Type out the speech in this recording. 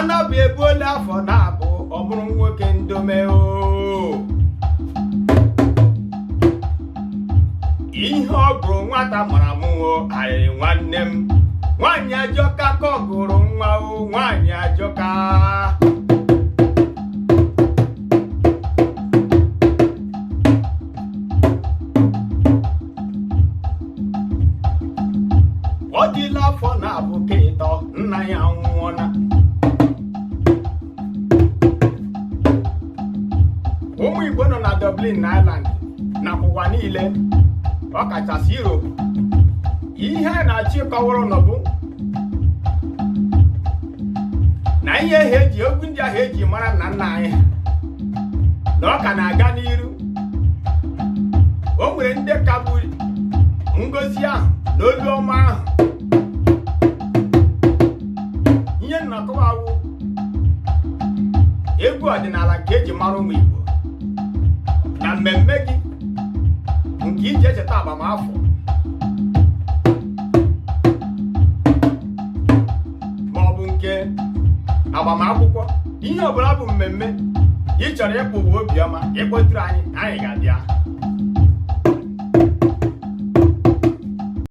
Anabụ ebuola afọ na-abụ ọ mụrụ nwoke ndome o. Ihe ọ gụrụ nwata mara mụo arịrị nwanne m. Nwaanyị ajọka ka ọ gụrụ nwa o, nwaanyị ajọka. Ọ dịla afọ na-abụ ka ịtọ nna ya nwụọna. Ụmụ Igbo nọ na Dublin na Ireland nakwa ụwa niile, ọ kachasị Europe, ihe a na-achọ ịkọwara ụnụ bụ na ihe ha eji egwu ndị ahụ eji mara nna nna anyị na ọ ka na-aga n'iru. O nwere ndị ka bụ ngozi ahụ na olu ọma ahụ. Ihe nnọkọwawu egwu ọdịnala nke eji mara ụmụ Igbo na mmemme gị nke iji echeta agbamafọ ma ọ bụ nke agbamakwụkwọ, ihe ọbụla bụ mmemme ị chọrọ ịkpụ ụwa obiọma, ịkpọtụrụ anyị, anyị ga-abịa.